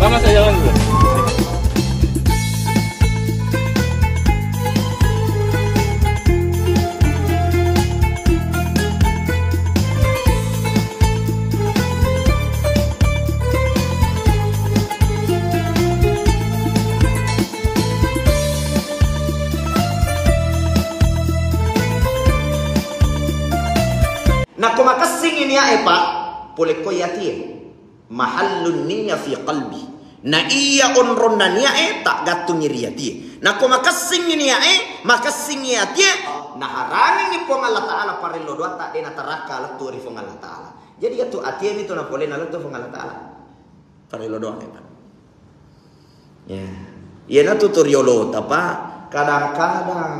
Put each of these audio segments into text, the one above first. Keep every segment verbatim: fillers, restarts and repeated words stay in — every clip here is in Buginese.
Mana saya jalan dulu? Nakko makessingngi niae, Pak, pole ko yatie. Mahallun niyya fi qalbi. Na iya onronna niae taggattungngi ri atie. Nakko makessingngi niae, makessingngi atie, naharangengngi Puang Allah Ta'ala parello doatta, de natarakka lettu ri Puang Allah Ta'ala. Jadi iyatu atie mi tu napolena lettu Puang Allah Ta'ala. Parello doae, Pak. Ya. Iyanatu tu riolota, Pak. Kadang-kadang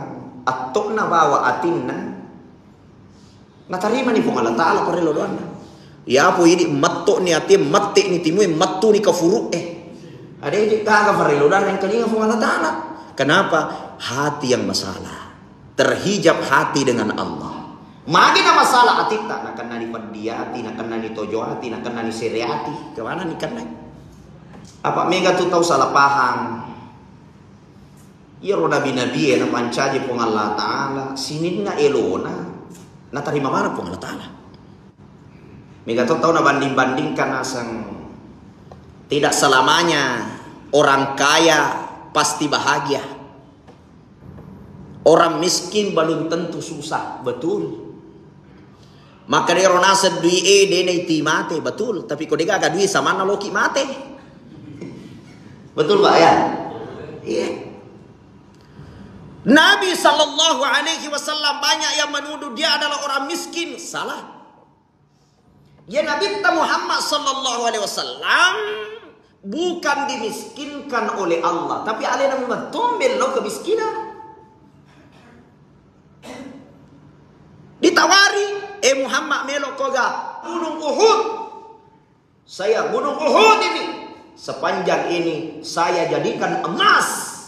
atto'na bawa atinna, natarimani Puang Allah Ta'ala parello doanna. Iyapo idi metto'ni atie, mette'ni timue, mettuni kafuru'e. Ada idi gaga parello doanna engkalinga Puang Allah Ta'ala. Kenapa? Hati yang masalah. Terhijab hati dengan Allah. Magi na masalah atitta, nakennani peddi ati, nakennani tojo ati, nakennani sere ati. Kemana nikennai? Apa mega tu tau salah paham? Iyaro nabi-nabi e napancaji Puang Allah Ta'ala, sininna elona natarima maneng Puang Allah Ta'ala. Mega to tau nabanding-bandingkan naseng, tidak selamanya orang kaya pasti bahagia. Orang miskin belum tentu susah, betul. Maka dero naseng dui e de naiti mate, betul. Tapi ko degaga dui samanna loki mate. Betul, Pak, ya? Iya. Nabi sallallahu alaihi wasallam banyak yang menuduh dia adalah orang miskin. Salah. Ya, Nabitta Muhammad sallallahu alaihi wasallam bukan dimiskinkan oleh Allah, tapi alena memang tombel lo kemiskinan. Ditawari, "Eh Muhammad, melo koga Gunung Uhud?" Saya Gunung Uhud ini, sepanjang ini saya jadikan emas.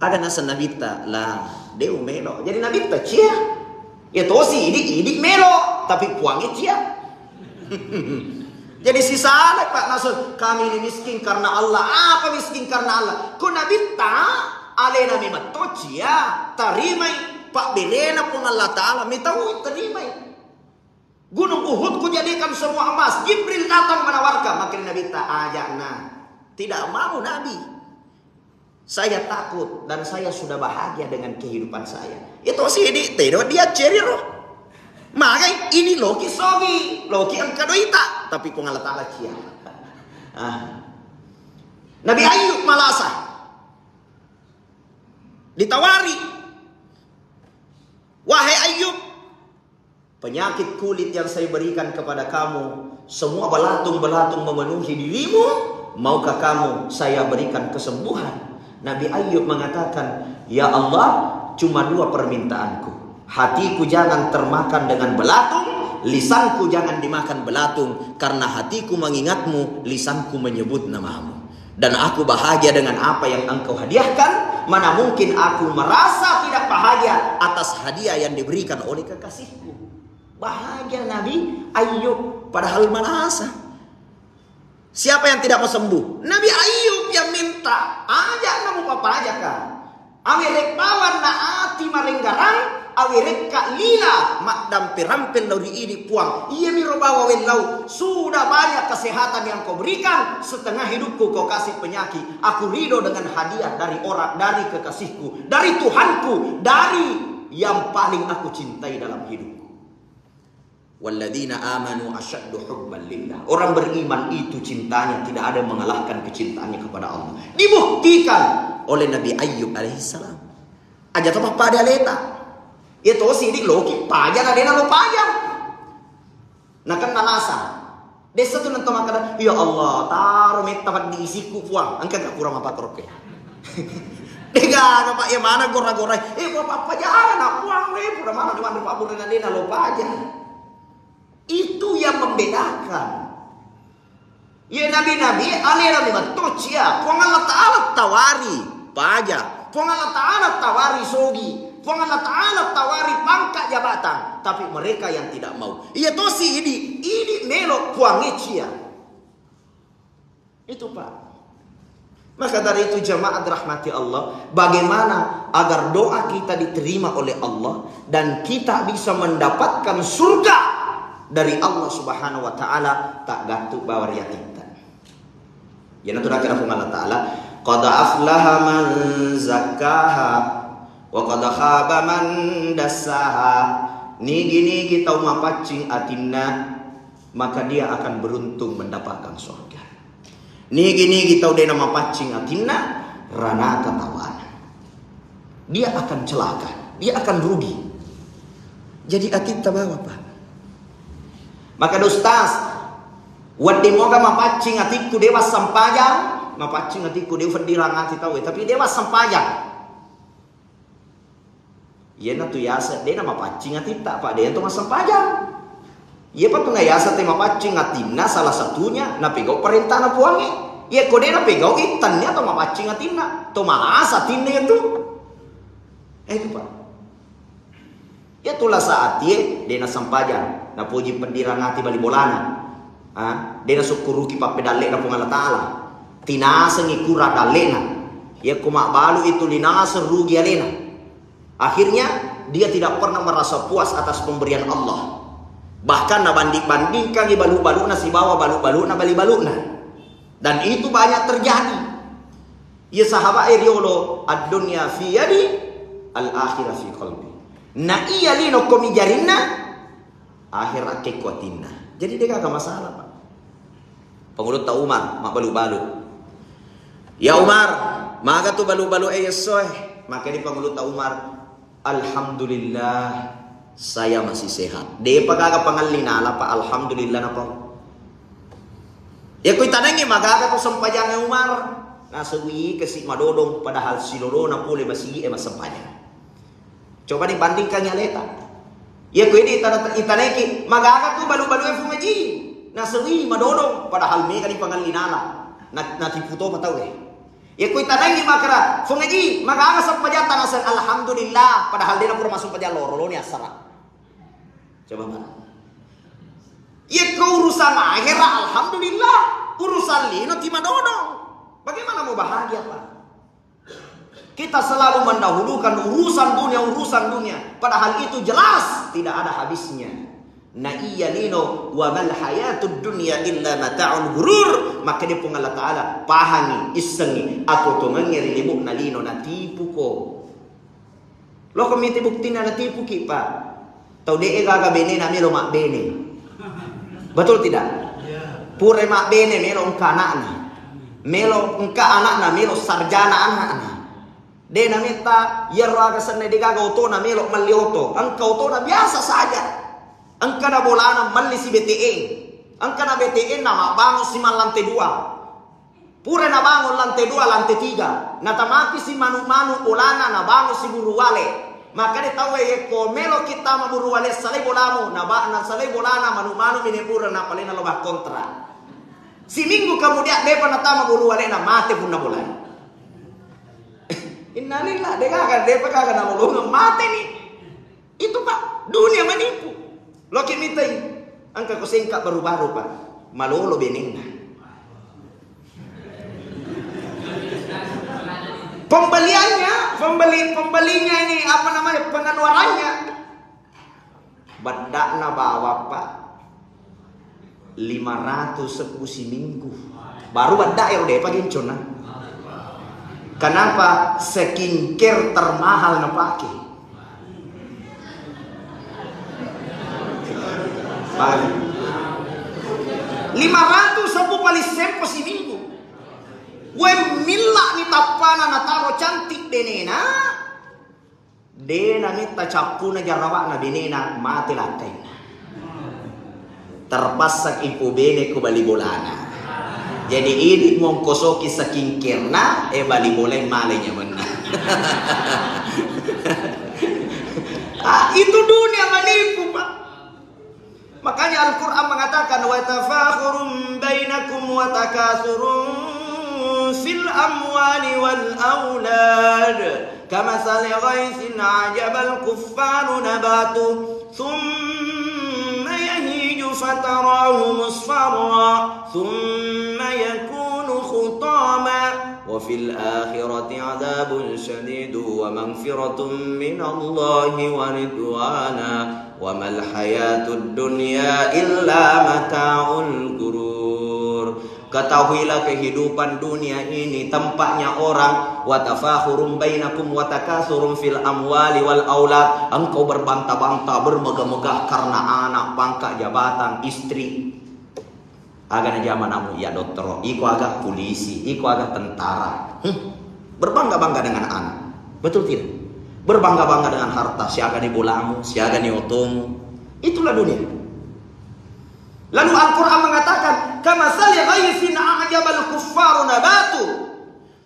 Aga naseng Nabitta, la, de umelo. Jadi Nabitta cia. Ya tosi, idi, idi melo, tapi Puangnge cia. Jadi sisala, Pak, naseng, "Kami ini miskin karena Allah." Apa miskin karena Allah? Ko Nabitta, alena memang to cia, tarimai, pabberena Puang Allah Ta'ala, metau tarimai. Gunung Uhud kujadikan semua emas. Jibril datang menawarkan, makkeda Nabitta, "Aja na." Tidak mau Nabi. "Saya takut dan saya sudah bahagia dengan kehidupan saya." Itu sidi tedo dia ceriro. Magai ini loki sogi, loki engka doita, tapi Puang Allah Ta'ala cia. Ah. Nabi Ayub malasa. Ditawari, "Wahai Ayub, penyakit kulit yang saya berikan kepada kamu, semua belatung-belatung memenuhi dirimu, maukah kamu saya berikan kesembuhan?" Nabi Ayub mengatakan, "Ya Allah, cuma dua permintaanku. Hatiku jangan termakan dengan belatung, lisanku jangan dimakan belatung, karena hatiku mengingatmu, lisanku menyebut namamu. Dan aku bahagia dengan apa yang engkau hadiahkan, mana mungkin aku merasa tidak bahagia atas hadiah yang diberikan oleh kekasihku." Bahagia Nabi Ayub, padahal malasa. Siapa yang tidak mau sembuh? Nabi Ayub yang minta, "Aja na mupapajaka. Awerekka bawanna ati marenggarang, awerekka lila maddampe-rampe lao ri idi Puang. Iyami ro bawa wellau. Sudah banyak kesehatan yang kau berikan, setengah hidupku kau kasih penyakit. Aku ridho dengan hadiah dari orang, dari kekasihku, dari Tuhanku, dari yang paling aku cintai dalam hidupku." "Walladzina amanu asyaddu hubban lillah." Orang beriman itu cintanya tidak ada yang mengalahkan kecintaannya kepada Allah. Dibuktikan oleh Nabi Ayub alaihissalam. Aja to pappada aleta. Ya to sidi loki paja na dena lo paja. Nakenna lasa. Desa tu nento makkeda, "Ya Allah, taro metta paddi isikku Puang, engka gak pura mapatorokke." Degaga Pak, ya mana gora-gora. Eh, Puang, pappa jana na Puang, eh, pura mana dewan Pak Burena dena lo paja. Itu yang membedakan. Ye nabi-nabi alena memang to cia, Puang Allah Ta'ala tawari paja, Puang Allah Ta'ala tawari sogi, Puang Allah Ta'ala tawari pangkat jabatan, tapi mereka yang tidak mau. Iya tosi idi, idi melo Puangnge cia. Itu, Pak. Maka dari itu, jamaah dirahmati Allah, bagaimana agar doa kita diterima oleh Allah dan kita bisa mendapatkan surga dari Allah Subhanahu wa Ta'ala, tak gantung bawa riatinta. Iyanatu nakkeda Puang Allah Ta'ala, "Qad aflaha man zakkaha, wa qad khaba man dassaha." Nigi-nigi tau mapaccing atinna, maka dia akan beruntung mendapatkan surga. Nigi-nigi tau dena mapaccing atinna, ranaka tawana. Dia akan celaka, dia akan rugi. Jadi atitta bawa, Pak. Maka, Ustaz, wedding moga mapaccing atikku dewa sempajang, mapaccing atikku dewa feddirang ati tau, tapi dewa sempajang. Iyanatu yaseng dena mapaccing atitta, Pak, dena to massempajang. Iya, Pak, tu na yaseng te mapaccing atinna, salah satunya napegau perintahna Puangnge. Iya, ko dena pegau, ittannya to mapaccing atinna, to malasa atinna itu. Eh, itu, Pak. Iya, tu lasa atie dena sempajang, napoji peddirang ati bali bolana. Ah, dena sukkuruki pappedalle'na Puang Allah Ta'ala. Tinasengi kura dallena. Iya, ko mabbalu itu linaseng rugi alena. Akhirnya, dia tidak pernah merasa puas atas pemberian Allah. Bahkan nabanding-bandingkangi balu-baluna sibawa balu-baluna bali-baluna. Dan itu banyak terjadi. Iya, sahabat e riolo, "Ad-dunya fi yadi, al-akhirah fi qalbi." Na iya lino komi jarinna, akhirat ke kuatinna. Jadi degaga masalah, Pak. Pangulutta Umar mabbalu-balu. "Ya Umar, maga tu balu-balu e esso e?" Maka di Pangulutta Umar, "Alhamdulillah, saya masih sehat." Depa gaga pangalli nala, Pak, alhamdulillah napa. Ya, kuitanangi magaga tu sempajange Umar. Nasewi kasi madodong, padahal silolona pole masigi e massempajang. Coba dibandingkan aleta. Iya, ko idi itana-, itanaiki, magaga tu balu-balu e Fung Aji. Nasewi madodong, padahal mega di pangalli nala. Na, natipu to matau e. Iya, ko itanangi makara, Fung Aji, magaga sempajatta naseng, alhamdulillah, padahal dena pura massempajang loro, loni assara. Coba, Pak. Iya, ko urusan akhera, alhamdulillah. Urusan lino ti madodong. Bagaimana mau bahagia, Pak? Kita selalu mendahulukan urusan dunia, urusan dunia. Padahal itu jelas tidak ada habisnya. Na iya lino, "Wa mal hayatud dunya illa mata'ul ghurur." Maka dia Puang Allah Ta'ala, pahangi, issengi, atuo-tuongengnge ri limu'na lino, natipuko. Loko miti buktina natipuki, Pak. Tau de'e gaga benena melo mabbene. Betul tidak? Pura mabbene melo engka anakna. Melo engka anakna, melo sarjana anakna. De nametta, iyaro aga senna de gaga otona melo melli oto. Engka otona biasa saja. Engka na bolana melli si B T N. Engka na B T N na mabbangun si mallantai dua. Pura nabangun lantai dua, lantai tiga, natamaki si manu-manu olana, nabangun si buruwale. Makanya tau e, yekko melo kita ma buruwale, salai bolamu, naba-, nasalai bolana, manu-manu mine pura, napalena lo bakkontra. Siminggu kemudian, depa natama buruwale, na mate punna bolai. Innalillah, de gaga, depa gaga nalolongeng, mate ni. Itu, Pak, dunia menipu. Loki mitai, engka ko sengka baru-baru, Pak. Malolo benenna. Pembeliannya, pembeli, pembelinya ini, apa namanya, pengeluarannya. Beddakna bawang, Pak. Lima ratus sebbu siminggu. Baru beddak ero, depa genconna. Kenapa? Skincare termahal napake. Lima ratus sebbu paling sempo siminggu. Woi, milla ni tappana nataro cantik benena. De namitta cappuna jarawa'na benena, mate lakkainna. Terpaksa ipobene ko bali bolana. Jadi idi mongkosoki skincare-na, eh, bali bolai male nyamenna. Ah, itu dunia menipu, Pak. Makanya Al-Quran mengatakan, "Wa tafakhurum bainakum wa takatsurun fil amwali wal aulad, kamatsali ghaitsin a'jabal kuffara nabatuhu, tsumma yahiju fatarahu musfarra, tsumma yakunu وفي الآخرة عذاب شديد ومغفرة من الله ورضوانا وما الحياة الدنيا إلا متاع الغرور. Ketahuilah, kehidupan dunia ini tempatnya orang, وتفاخر بينكم وتكاثر في الأموال والأولاد. Engkau berbantah-bantah, bermegah-megah karena anak, pangkat, jabatan, istri. Aga najama namu, iya dottoro, iko aga polisi, iko aga tentara. Hmm. Berbangga-bangga dengan anak. Betul tidak? Berbangga-bangga dengan harta. Siaga ni bolamu, siaga ni otomu. Itulah dunia. Lalu Al-Quran mengatakan, كمثل غيث أعجب الكفار نباته.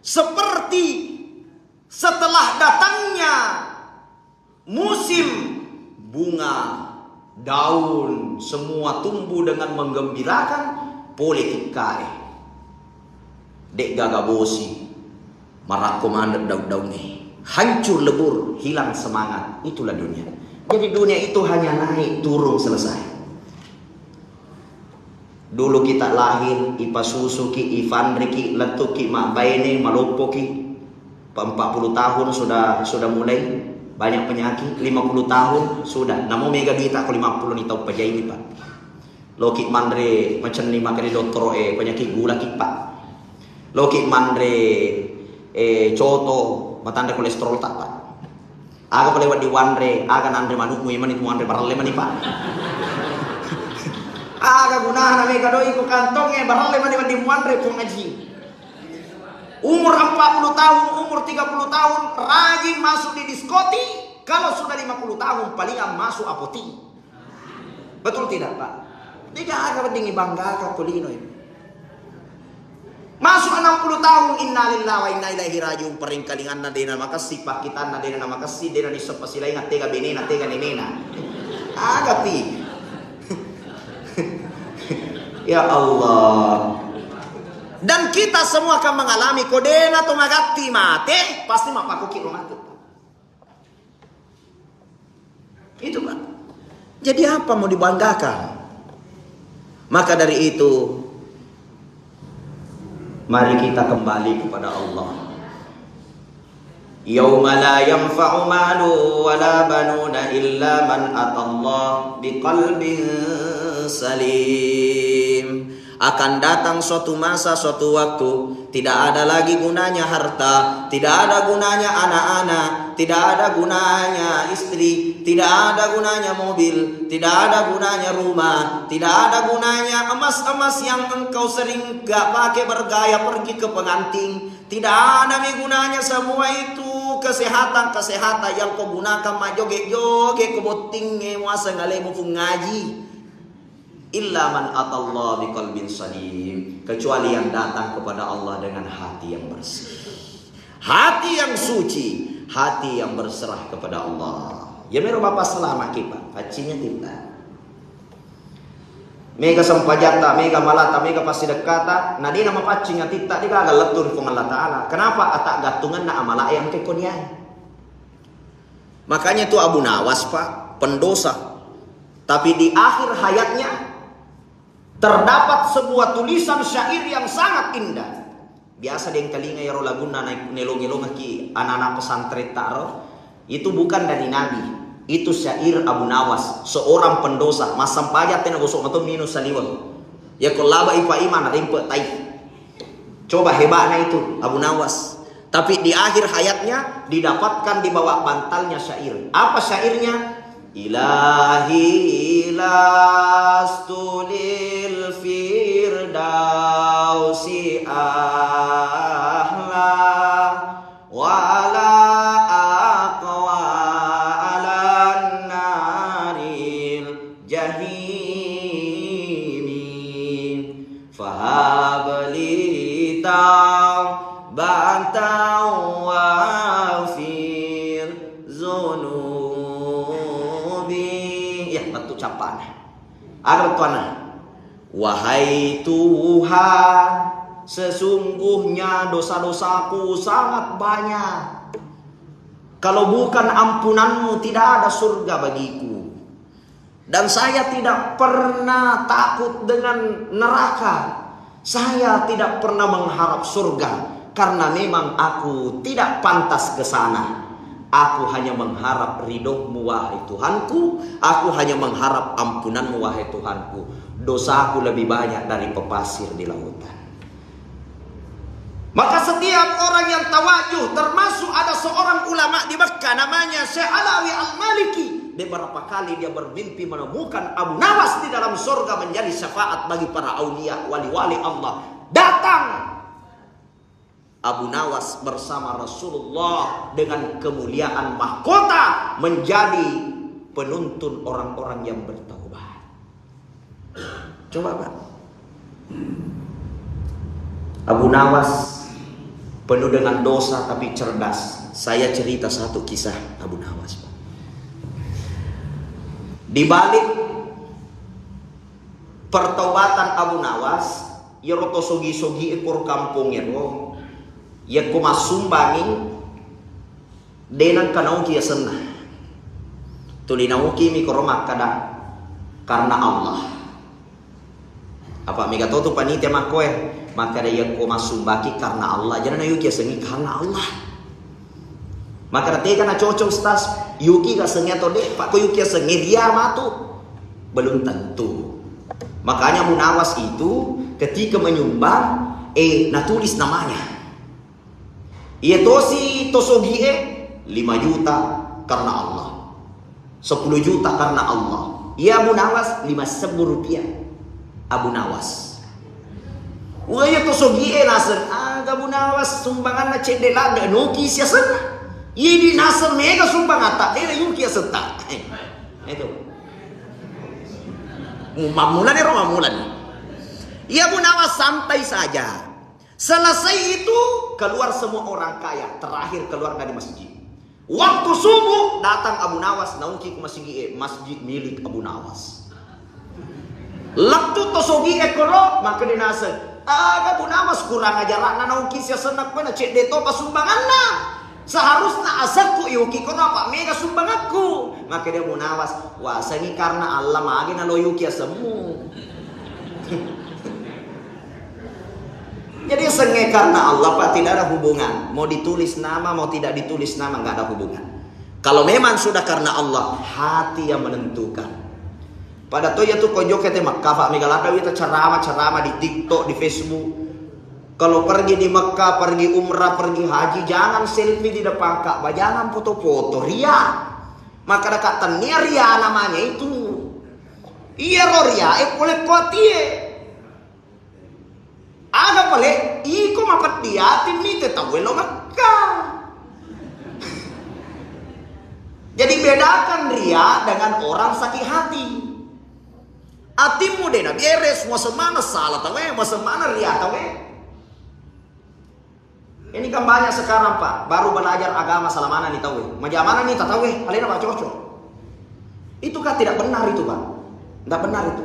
Seperti setelah datangnya musim bunga, daun, semua tumbuh dengan menggembirakan, pole tikkae. De'gaga bosi, marakko maneng daun-daungnge. Hancur lebur, hilang semangat. Itulah dunia. Jadi dunia itu hanya naik turun selesai. Dulu kita lahir, ipasusuki, ifanriki, lettuki mabbaine, maloppoki. Pa-, empat puluh tahun sudah, sudah mulai banyak penyakit, lima puluh tahun sudah. Namo mega duita ko lima puluh ni tau pajaini, Pak. Loki manre macenni makani dottoro e, penyakit gula ki, Pak. Loki manre, eh, coto, matanre kolesterol ta, Pak. Aga pale wedding wanre, aga nanre manukmu, iya mani muanre baralle mani, Pak. Aga gunana mega doi ko kantongnge, baralle mani wedding muanre, Puang Haji. Umur empat puluh tahun, umur tiga puluh tahun, rajin masuk di diskotik. Kalau sudah lima puluh tahun, palingan masuk apotik. Betul tidak, Pak? De'gaga wedding ibanggakan ko lino ini. Masuk enam puluh tahun, innalillahi wa inna ilaihi rajiun, paringkalinganna de'na makessing, pakkitanna de'na makessing, de'na nisseng pasilaing, tega benena, tega nenena. Aga pi. Ya Allah. Dan kita semua akan mengalami, ko de'na to magatti mate, pasti mappakuki ro mate. Itu, Pak. Jadi apa mau dibanggakan? Maka dari itu, mari kita kembali kepada Allah. يوم لا ينفع مال ولا بنون إلا من أتى الله بقلب سليم. Akan datang suatu masa, suatu waktu, tidak ada lagi gunanya harta, tidak ada gunanya anak-anak, tidak ada gunanya istri, tidak ada gunanya mobil, tidak ada gunanya rumah, tidak ada gunanya emas-emas yang engkau sering gak pakai bergaya pergi ke pengantin. Tidak ada mi gunanya semua itu kesehatan-kesehatan yang kau gunakan majjoge-joge ko bottingnge muaseng alemu pung ngaji. Illa man atallah biqalbin salim, kecuali yang datang kepada Allah dengan hati yang bersih, hati yang suci, hati yang berserah kepada Allah. Ya mero Bapak selamat kita, paccingnya kita. Mega sempajatta, mega malata, mega passidekkata, na de'na mapaccing atitta, de'gaga lettu ri Puang Allah Ta'ala. Kenapa? Ataggattungenna amalae engka ko niae. Makanya itu Abu Nawas, Pak, pendosa. Tapi di akhir hayatnya terdapat sebuah tulisan syair yang sangat indah. Biasa dengkalinga iyaro lagunna na-, nelong-elongekki anak-anak pesantren ta'ro. Itu bukan dari Nabi. Itu syair Abu Nawas, seorang pendosa. Massempajang tena gosok mato minum saliweng. Ya ko laba ipa imana rempe tai. Coba hebatnya itu Abu Nawas. Tapi di akhir hayatnya didapatkan di bawah bantalnya syair. Apa syairnya? Ilahi lastu lil firdausi ahla wala aqwa alan naril jahimi. Fahabli taubatan wafir zunubi. Ya, lettu cappana. Aga lettuanna? Wahai Tuhan, sesungguhnya dosa-dosaku sangat banyak. Kalau bukan ampunan-Mu, tidak ada surga bagiku. Dan saya tidak pernah takut dengan neraka. Saya tidak pernah mengharap surga. Karena memang aku tidak pantas ke sana. Aku hanya mengharap ridho-Mu, wahai Tuhanku. Aku hanya mengharap ampunan-Mu, wahai Tuhanku. Dosaku lebih banyak dari pepasir di lautan. Maka setiap orang yang tawajuh, termasuk ada seorang ulama di Mekah namanya Syekh Alawi Al-Maliki, beberapa kali dia bermimpi menemukan Abu Nawas di dalam surga menjadi syafaat bagi para aulia, wali-wali Allah. Datang Abu Nawas bersama Rasulullah dengan kemuliaan mahkota, menjadi penuntun orang-orang yang bertaubat. Coba, Pak. Abu Nawas penuh dengan dosa tapi cerdas. Saya cerita satu kisah Abu Nawas, Pak. Di balik pertaubatan Abu Nawas, iyaro to sogi-sogi e koro kampong ero, yakko massumbangi, de nengka nauki asenna. Tuli nauki mi koro makkada, "Karena Allah." Apa mega to tu panitia makkoe, makkada, "Yakko massumbaki karena Allah, jana nayuki asengi karena Allah." Makkada, "Tega na cocok, Ustaz? Yuki ga asengi atau de? Pak, ko yuki asengi ria matu." Belum tentu. Makanya Abu Nawas itu ketika menyumbang, eh, natulis namanya. Iya tosi to sogie, lima juta karena Allah. Sepuluh juta karena Allah. Iya Abu Nawas, lima sebbu rupiah. Abu Nawas. Wah, iya to sogie naseng, aga Abu Nawas sumbanganna cedde ladde, nuki siasenna. Iya di naseng mega sumbangatta, de yuki asetta. Eh, itu. Mammulani ro, mammulani. Iya Abu Nawas santai saja. Selesai itu, keluar semua orang kaya. Terakhir keluar dari masjid. Waktu subuh, datang Abu Nawas, nauki ku masigi e, masjid milik Abu Nawas. Lettu to sogi e koro, maka dinaseng, "Aga Abu Nawas kurang ajarana nauki siasenna koe na cedde to pasumbanganna. Seharusna asekku yuki kono apa mega sumbangakku." Maka dia Abu Nawas, "Wasengi karena Allah magi nalo yuki asemmu." Jadi sengnge karena Allah, Pak, tidak ada hubungan. Mau ditulis nama, mau tidak ditulis nama, nggak ada hubungan. Kalau memang sudah karena Allah, hati yang menentukan. Pada to ya tu ko joke te Mekah, Pak, mega ladda wita ceramah-ceramah di TikTok, di Facebook. Kalau pergi di Mekah, pergi umrah, pergi haji, jangan selfie di depan Ka'bah, jangan foto-foto, ria. Maka dekat tania ria namanya itu. Iya ro ria, eh, pole kuatie. Aga pale, iko mapeddi ati mite tauwe lo Mekka. Jadi bedakan ria dengan orang sakit hati. Atimmu de naberes, muaseng maneng sala tauwe, muaseng maneng ria tauwe. Ini kan banyak sekarang, Pak, baru belajar agama salamana ni tauwe. Majamana ni tauwe, alena Pak cocok. Itu kan tidak benar itu, Pak. Tidak benar itu.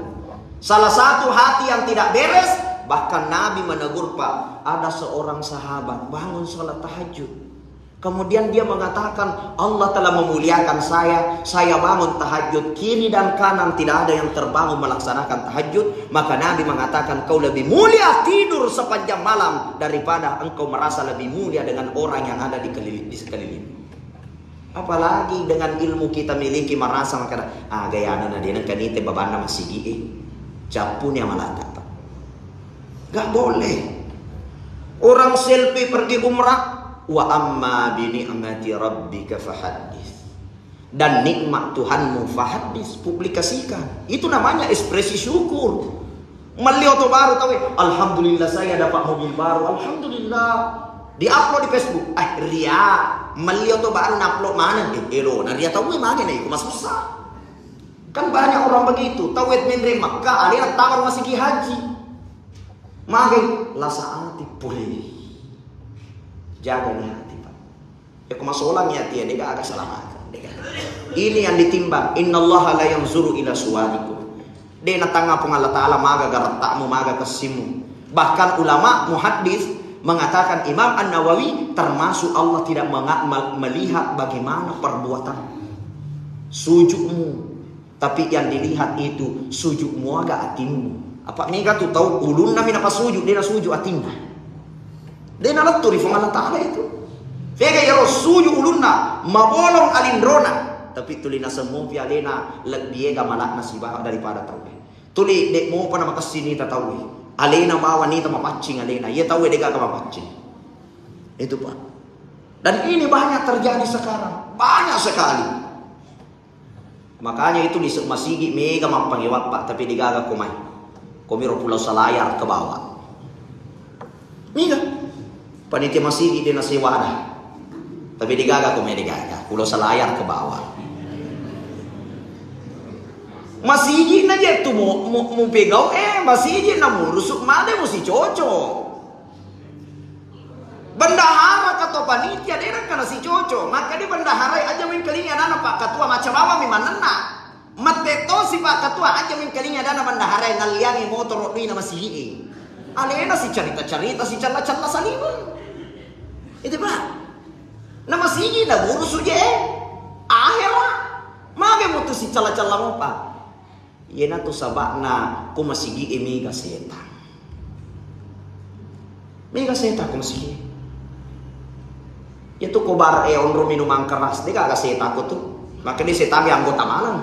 Salah satu hati yang tidak beres, bahkan Nabi menegur, Pak, ada seorang sahabat bangun sholat tahajud. Kemudian dia mengatakan, "Allah telah memuliakan saya, saya bangun tahajud, kiri dan kanan tidak ada yang terbangun melaksanakan tahajud." Maka Nabi mengatakan, "Kau lebih mulia tidur sepanjang malam daripada engkau merasa lebih mulia dengan orang yang ada di keliling, di sekeliling." Apalagi dengan ilmu kita miliki, merasa maka, "Ah, gayana na deneng kanite babanna masigi e." Cappu ni amalata, Pak. Gak boleh. Orang selfie pergi umrah, "Wa amma bi ni'mati rabbika fahaddits." Dan nikmat Tuhanmu, fahaddits, publikasikan. Itu namanya ekspresi syukur. Melli oto baru tauwe, "Alhamdulillah, saya dapat mobil baru, alhamdulillah." Di-upload di Facebook, eh, ria. Melli oto baru na-upload maneng, eh, elo na ria tauwe mage na iko masussa. Kan banyak orang begitu, tauwe menre Mekka, alena tawar masigi haji. Mage lasa ati pole. Jaga ni hati, Pak. Eko masolang ya tia, dega aga salamaka, dega. Ini yang ditimbang. Innallaha la yanzuru ila suwarikum. De natanga Puang Allah Ta'ala maga garettakmu, maga kessimmu. Bahkan ulama muhaddis mengatakan, Imam An-Nawawi, termasuk Allah tidak menga-, me-, melihat bagaimana perbuatan sujudmu. Tapi yang dilihat itu sujudmu aga atimmu. Apa mega tu tau ulunna mi napasujud, de nasujud atinna. De' nalettu ri Puang Allah Ta'ala itu. Fega iyaro suju ulunna, mabolong alinrona, tapi tuli nasemmupi alena lebbi ega mala'na sibawa daripada tauwe. Tuli de' mopa na makessing nita tauwe. Alena bawa nita mapaccing alena. Iya tauwe de' gaga mapaccing. Itu, Pak. Dan ini banyak terjadi sekarang. Banyak sekali. Makanya itu di se-, masigi mega mappangewappa, tapi de' gaga ko mai. Komiro Pulau Selayar ke bawah. Mega. Panitia masigi de' nasewa ada. Tapi de' gaga ko mai, de' gaga. Pulau Selayar ke bawah. Masigi na je tu mu, mu, mu pegau, eh, masigi na murusu made musi cocok. Bendahara kato panitia de' nengka nasicoco. Maka de' bendahara aja mengkalingi adana Pak Ketua, macam apa mi manenna. Mette tosi Pak Ketua aja mengkalingi adana bendahara nalliangi motoro duina masigi e. Alena si carita-carita, si calla-calla saliweng. Itu, Pak. Na masigi na burusu je. Ahera. Mage mutu si calla-calla mopa. Iyanatu saba'na ko masigi'e mega setang. Mega setang ko masigi. Iyatu ko bar e onro minumang keras, de' gaga setang ko tu. Maka de' setang anggota maneng.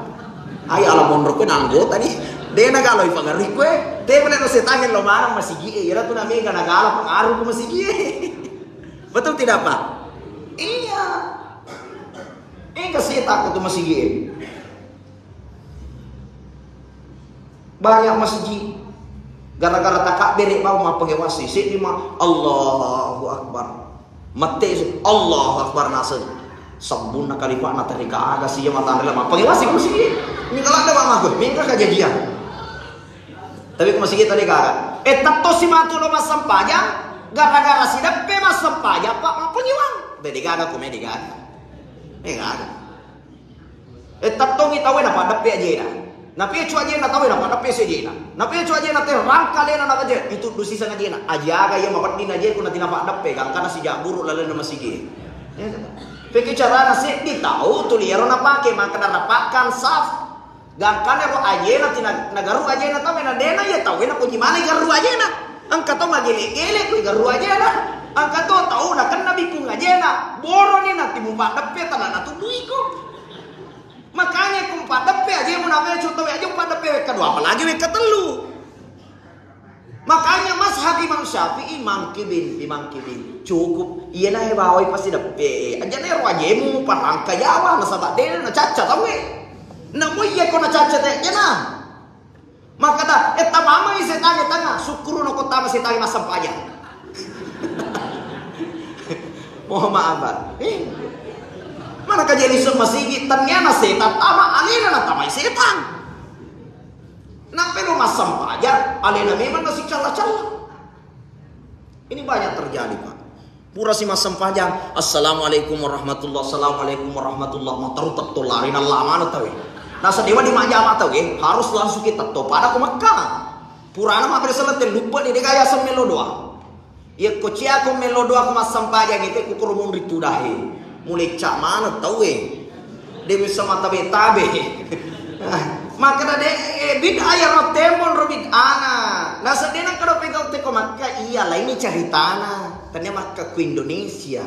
Ayo ala monro ko na anggota ni. De' na galo ipangerri ko e. Te mana lo setang lo maneng masigi'e. Iyanatu na mega na gala pengaruh ko masigi'e. Betul tidak, Pak? Iya. Mega setang ko tu masigi'e. Banyak masjid. Gara-gara takabbere bawang mappangewasi. Seddi ma, Allahu Akbar. Mette isu, Allahu Akbar naseng. Sabbunna kalipa'na teri gaga sia matana mappangewasi ko masigi. Mingka ladde mamaku, mingka kejadian. Tapi ko masigi tadi gaga. Eh, tetto si matu lo massempajang, gara-gara sideppe massempajang, Pak, mappangewang. Tadi gaga ko me de' gaga. Eh, gaga. Eh, tettongi tauwe napaddeppe ajena. Napecu ajena tauwe napaddeppe si ajena. Napecu ajena te rangka alena nabaje, itu dusiseng ajena. Ajaga iya mapedding ajeku nati napaddeppe, gangkana sijaburu lalenna masigi. Ya, kan? Peke carana seddi tau tuli ero napake, maka narapakkan saf. Gangkana ero ajena tina nagaru ajena tauwe na dena iya tauwe napoji male garu ajena. Engka tau magele-gele kui garu ajena. Engka to tau nakenna bikung ajena. Boroni nati mupaddeppe tanana tuduiko. Makanya ku paddeppe aje mu nabecu tau aje paddeppe wekka dua, apalagi wekka tellu. Makanya mazhab Imam Syafi'i mangkibin, bimangkibin. Cukup. Iyana he bawai pasti deppe. Aja ne ro ajemu parangka Jawa nasaba de na cacca tauwe. Namo iya ko na cacca te jena. Makkeda, eh, tamamai setangnge tanga, sukkuru nako tama setangnge massempajang. Mohon maaf, Pak. Eh, mana kajari semua sigi, ternyata setan tama, alena na tamai setan. Nampe lo massempajang, alena memang nasi calla-calla. Ini banyak terjadi, Pak. Pura si massempajang, "Assalamualaikum warahmatullah, assalamualaikum warahmatullah." Mataru tetto lari nalla mana tauwe. Nasa dewa di majama tauwe, harus langsung kita to pada ko Mekka. Purana mabbere selete lupa di dega yaseng melo doa. Iya ko cia ko melo doa ko massempajang itu ku kurumun ritu dahe. Mulai cak mana tauwe. De bisa matabe-tabe. Makkeda de, eh, bid'ah ya ro tembon ro bid'ana. Nasa de na kado pegau teko Makka, iya laini caritana. Tania Makka ku Indonesia.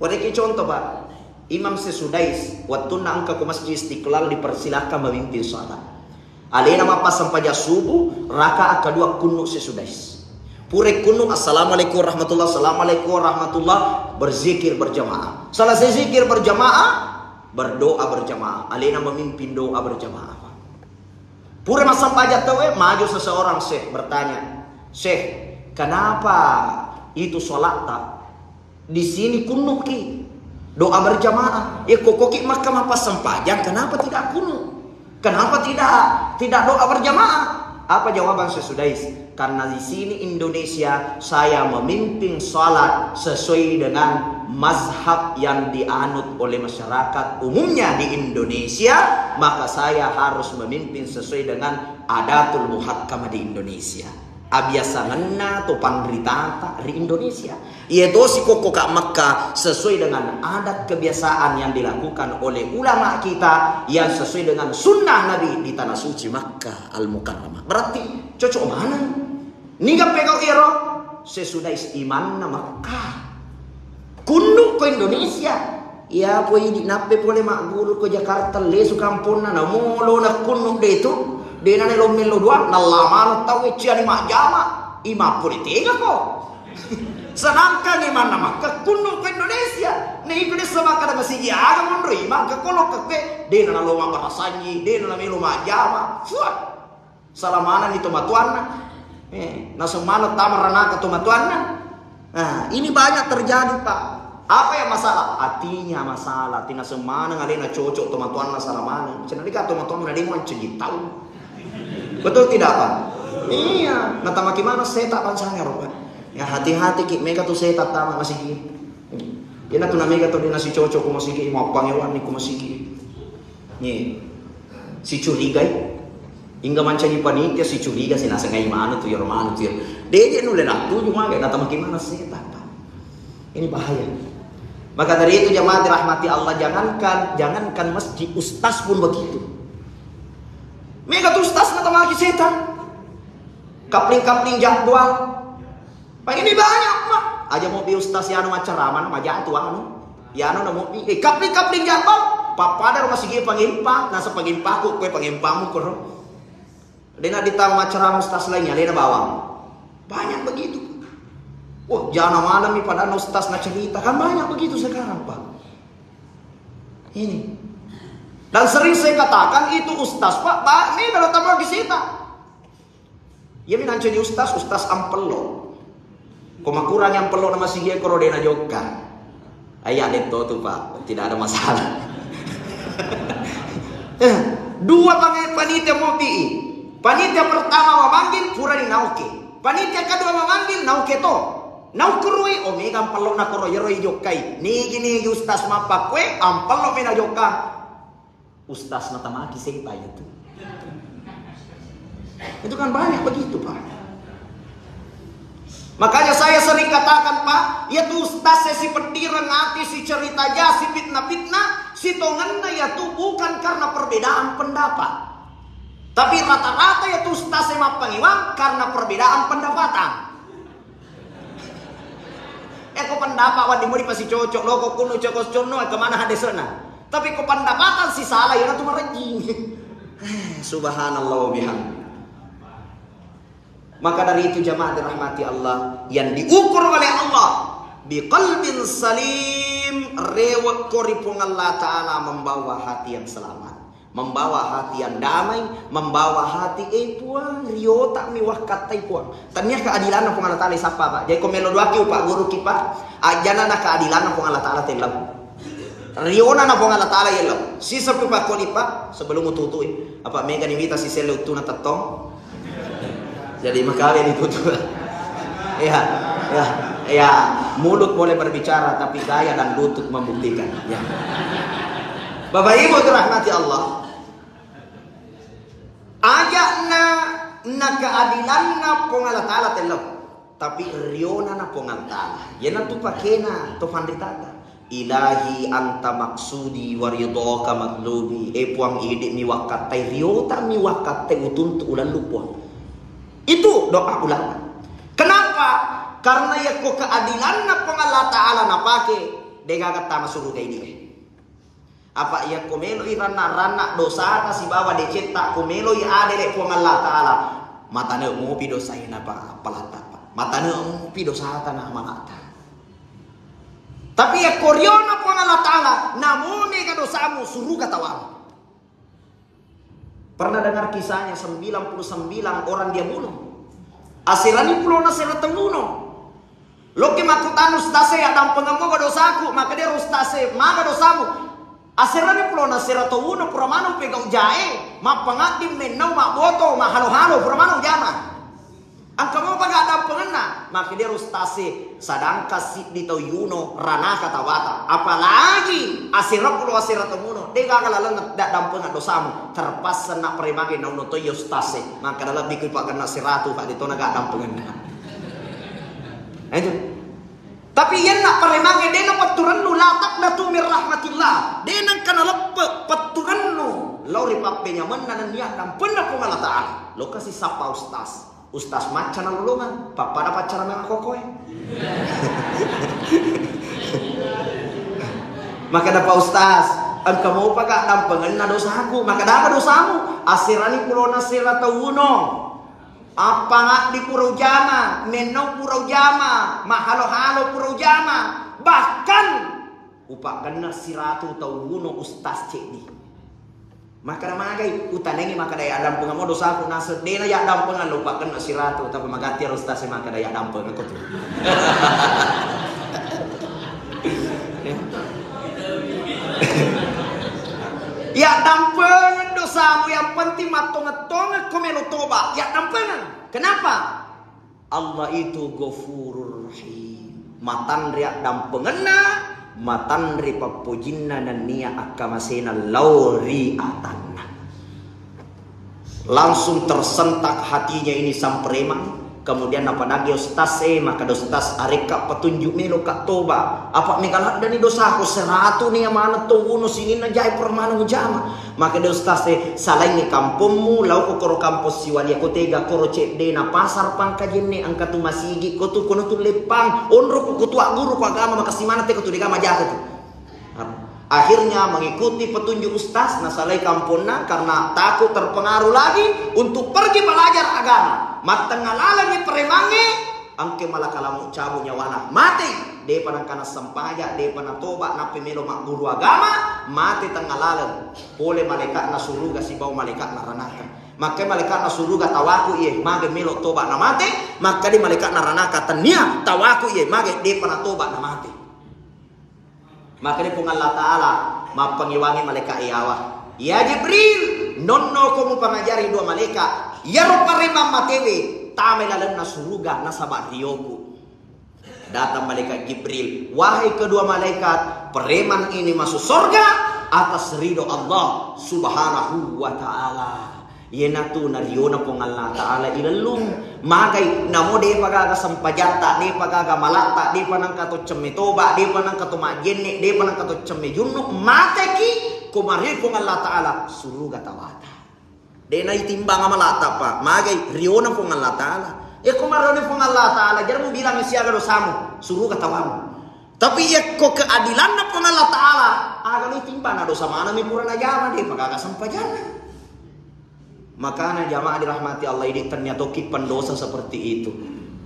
Wareki contoh, Pak. Imam Sesudais, wattunna engka ko Masjid Istiqlal dipersilakan memimpin salat. Alena mappassempajang subuh, rakaat kedua kunnu Sesudais. Pura kunnu, "Assalamualaikum warahmatullah, assalamualaikum warahmatullah," berzikir berjamaah. Selesai zikir berjamaah, berdoa berjamaah. Alena memimpin doa berjamaah, Pak. Pura massempajang tauwe, maju seseorang, Syekh, bertanya, "Syekh, kenapa itu sholat tak di sini kunut ki, doa berjamaah. Ya kokoki Makkah mappasempajang, kenapa tidak kunut? Kenapa tidak tidak doa berjamaah?" Apa jawaban Sesudais? "Karena di sini Indonesia, saya memimpin salat sesuai dengan mazhab yang dianut oleh masyarakat umumnya di Indonesia, maka saya harus memimpin sesuai dengan adatul muhakkamah di Indonesia." Abiasangenna to panritata ri Indonesia. Iya tosi kokko ka Mekka sesuai dengan adat kebiasaan yang dilakukan oleh ulama kita yang sesuai dengan sunnah Nabi di tanah suci Makkah Al-Mukarramah. Berarti cocok mana? Niga pegau iro? Sesudah is-, imanna Mekah. Kunnu ko Indonesia. Iya, ko idi nappe pole magguru ko Jakarta, lesu kamponna, namo lo na kunnu de tu. De na ne lo mello dua, nalla maneng tau e ciani majjama. Imang pole tega ko. Sedangkan imanna Mekah kunnu ko Indonesia. Ne iku de sama kada masigi aga monro imang ke kolo ke, de na lo mabbarasanji, de na melo majjama. Fuah. Salah manenni tomatoanna. Eh, naseng maneng tama ranaka tomatoanna. Nah, ini banyak terjadi, Pak. Apa yang masalah? Hatinya masalah. Tinaseng maneng alena cocok tomatoanna, salah maneng. Cina deka tomatoanna demo anceji tau. Betul tidak, Pak? Iya, natamaki mana setan bangsanya, Pak. Ya, hati-hati ki, mega tu setan tama masigi. Ina tu namega tu dena sicocok ku masigi, mau pangewanni ku masigi. Nih, sicurigai. Hingga mancaji panitia sicuriga, sinasengai mana tu, yaro mana tu, yaro. Deje nulle natuju maga, natamaki mana setan, Pak. Ini bahaya. Maka dari itu, jamaah dirahmati Allah, jangankan, jangankan masjid, ustaz pun begitu. Mega tu ustaz natamaki setan. Kapling-kapling jadwal. Pak, ini banyak, Pak. Aja mau bi ustaz yanu maccarama, majatu anu. Yanu na mau bi. Eh, kapling-kapling jadwal. Pappada rumah sigi pangimpa, nasa pangimpa ku, kue pangimpa mu koro. Dena ditau maccarama ustaz lainnya, dena bawang. Banyak begitu. Wah, jana malam nih padahal ustaz na cerita. Kan banyak begitu sekarang, Pak. Ini. Dan sering saya katakan itu ustaz, Pak, ba-, ini kalau tambah di sita. Iya, mi nancani ustaz, ustaz ampello. Ko makurang ampello na masigi koro dena jokka. Ayya detto tu, Pak, tidak ada masalah. Eh, dua pange-, panitia mopi. Panitia pertama memanggil, pura di nauke. Panitia kedua memanggil, nauke to. Naukurui, oh, mega ampello na koro, yero i jokkai. Nigi-nigi ustaz mappakue, ampello mena jokka. Ustaz natamaki setan itu. Itu kan banyak begitu, Pak. Makanya saya sering katakan, Pak, ya tu ustaz saya si petireng ati, si cerita ja, si fitnah-fitnah, si tongenna ya tu bukan karena perbedaan pendapat. Tapi rata-rata ya tu ustaz saya mappangiwang karena perbedaan pendapatan. Eh, ko pendapat wadi mudi pasti cocok lo, ko kunu cocok conno, eh, kemana hadesena? Tapi ko pendapatan si salah, ya tu marejing. Eh, subhanallah wa bihamdi. Maka dari itu, jamaah dirahmati Allah, yang diukur oleh Allah, biqalbin salim, rewek ko ri Puang Allah Ta'ala membawa hati yang selamat. Membawa hati yang damai, membawa hati, eh, Puang, riota mi wakkattai, Puang. Tania keadilanna Puang Allah Ta'ala sappa, Pak. Jadi ko melo doaki, Pak, guru ki, Pak. Ajana na keadilanna Puang Allah Ta'ala tellau. Riona na Puang Allah Ta'ala yellau. Sisa pi pakkoni, Pak, sebelum mututui. Apa mega ni mita si selle uttuna tettong. Jadi makawe ni tutu. Ya, ya, ya. Mulut boleh berbicara, tapi gaya dan lutut membuktikan. Ya. Bapak Ibu dirahmati Allah, ajakna na keadilanna Puang Allah Ta'ala tellau, tapi riona na Puang Allah Ta'ala. Iyanatu pakena to fanritata. Ilahi anta maksudi wa ridhaka matlubi. Eh, Puang, idi mi wakkattai, riota mi wakkattai utuntu ulallu, Puang. Itu doa ulama. Kenapa? Karena yakko keadilanna Puang Allah Ta'ala napake, degaga tama suruga ini. Apa yakko meloi ranna-ranna dosata sibawa decetta, ko meloi adele Puang Allah Ta'ala, matane mopi dosae napa appalatta, Pak. Matane mopi dosata na amalata. Tapi yakko riona Puang Allah Ta'ala, namo mega dosamu, suruga tawang. Pernah dengar kisahnya sembilan puluh sembilan orang dia bunuh? Aserani pulona sera tauno. Loki makkutana ustase, addampengemmo ga dosaku? Maka dia ustase, maga dosamu? Aserani pulona sera tauno, pura maneng pegau jae, mappangaddi mennau mabboto, mahalo-halo, pura maneng jama. Engka mopa ga addampengenna? Maka dia ustase, sedangkan siddi tau yuno ranaka tawata, apalagi asera pulo asera tauno, de gaga laleng daddampengeng dosamu, terpaksa na paremange nauno toyo ustase, maka lebbi ku pagenna seratu, Pak, de tona ga addampengenna. Itu. Tapi yenna paremange de napetturennu, la taqnatu min rahmatillah. De nengka naleppe petturennu lao ri pappenyamenna nennia addampenna Puang Allah Ta'ala. Lokasi sappa ustaz. Ustaz macca nalolongeng, pappada paccara mega kokoe. Makkeda Pak Ustaz, engka mopa ka dampengenna dosaku. Makkeda aga dosamu? Asserani pulona sera tau uno. Appangaddi pura ujama, mennau pura ujama, mahalo-halo pura ujama. Bahkan upakkenna siratu tau uno ustaz ceddi. Makkeda magai, utanengi makkeda yaddampengeng mo dosaku naseng, dena yaddampengeng lo upakkenna siratu, tapi magatti ero ustaz e makkeda yaddampengeng ko tu. Yaddampengeng dosamu, yang penting mattongeng-tongeng ko melo toba, yaddampengeng. Kenapa? Allah itu Ghafurur Rahim. Matanre addampengenna, matanre pappojinna nennia akkamasena lao ri atanna. Langsung tersentak hatinya ini sang preman. Kemudian napadagi ustaz e, makkeda ustaz, arekka petunjuk melo ka toba. Apa mega laddani dosaku, seratu nia maneng tau uno sininna jae permaneng ujama. Makkeda ustaz e, salaingi kampommu, lao ko koro kampong siwalia, ko tega koro ceddena pasar Pangkajenne, engka tu masigi ko tu, kono tu leppang, onro ko kutu agguru ko agama, makessing maneng te ko tu dega majaka tu. Akhirnya mengikuti petunjuk ustaz, nasalai kamponna karena takut terpengaruh lagi untuk pergi belajar agama. Mattengnga lalengi premangnge, engke malakalamu cabu nyawana, mate. Depa nangka nassempajang, depa natoba, nappi melo magguru agama, mate tengnga laleng. Pole malaikatna suruga sibawa malaikatna ranaka. Makkai malaikatna suruga tawaku iye, mage melo toba namate, makkadi malaikatna ranaka tennia tawaku iye, mage depa natoba namate. Makkeda Puang Allah Ta'ala mappangewangi malaikat iyawa, "Ya Jibril, nonno ko mupangajari dua malaikat, iyaro pareman matewe tamai lalenna suruga nasaba rioku." Datang malaikat Jibril, "Wahai kedua malaikat, preman ini masuk surga atas ridho Allah Subhanahu wa Ta'ala." Iyanatu nariona Puang Allah Ta'ala ilellung. Magai namo depa gaga sempajatta, depa gaga malatta, depa nangka to cemme toba, depa nangka to majjenne, depa nangka to cemme junnu, mateki ko mario Puang Allah Ta'ala, suruga tawata. De naitimbang amalatta pa, magai riona Puang Allah Ta'ala. Iya ko mariona Puang Allah Ta'ala, jari mubilang siaga dosamu, suruga tawamu. Tapi yakko keadilanna Puang Allah Ta'ala, aga naitimbang na dosa manami pura najama, depa gaga sempajanna. Makana jamaah dirahmati Allah, idi tennia toki pendosa seperti itu.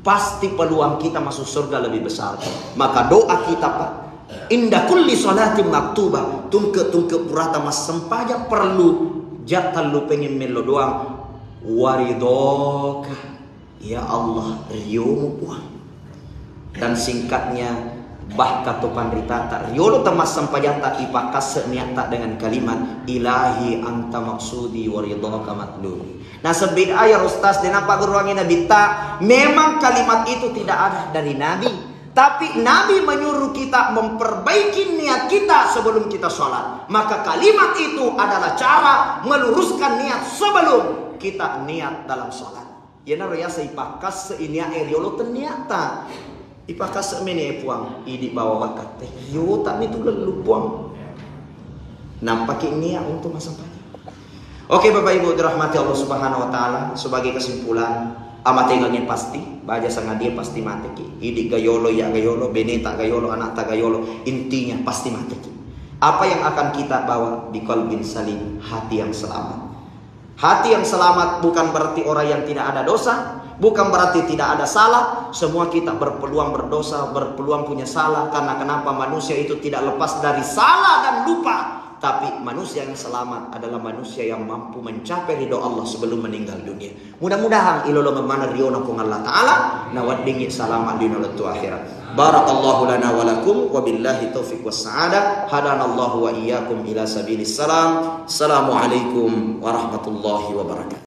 Pasti peluang kita masuk surga lebih besar. Maka doa kita, Pak, inda kulli salatin maktuba, tungke-tungke purata massempajang perlu ja tellu pengeng mello doang, waridhoka. Ya Allah, riomu Puang. Dan singkatnya, bahkan to panritata, riolo tamassempajata ipakasse niatta dengan kalimat, "Ilahi anta maksudi wa ridhaka matlubi." Nah, sebeda ya Ustaz, denapa guruangi Nabitta, memang kalimat itu tidak ada dari Nabi. Tapi Nabi menyuruh kita memperbaiki niat kita sebelum kita sholat. Maka kalimat itu adalah cara meluruskan niat sebelum kita niat dalam sholat. Iyanaro yaseng ipakkasse i nia'e riolo tenniatta. Ipakkasse mene e Puang, idi bawa wakkatte. Yota mi tu lellu Puang. Nampaki nia untuk massempajang. Oke Bapak Ibu dirahmati Allah Subhanahu wa Ta'ala, sebagai kesimpulan, amatengengnge pasti, baja sangadie pasti mateki. Idi gayolo, iya gayolo, beneta gayolo, anakta gayolo, intinya pasti mateki. Apa yang akan kita bawa di qalbin salim, hati yang selamat. Hati yang selamat bukan berarti orang yang tidak ada dosa, bukan berarti tidak ada salah. Semua kita berpeluang berdosa, berpeluang punya salah. Karena kenapa? Manusia itu tidak lepas dari salah dan lupa. Tapi manusia yang selamat adalah manusia yang mampu mencapai ridho Allah sebelum meninggal dunia. Mudah-mudahan ilolongeng maneng riona Puang Allah Ta'ala, naweddingngi salama lino lettu akhirat. Barakallahu lana wa lakum, wabillahi taufiq was sa'adah. Hadanallahu wa iyyakum ila sabilis salam. Assalamualaikum warahmatullahi wabarakatuh.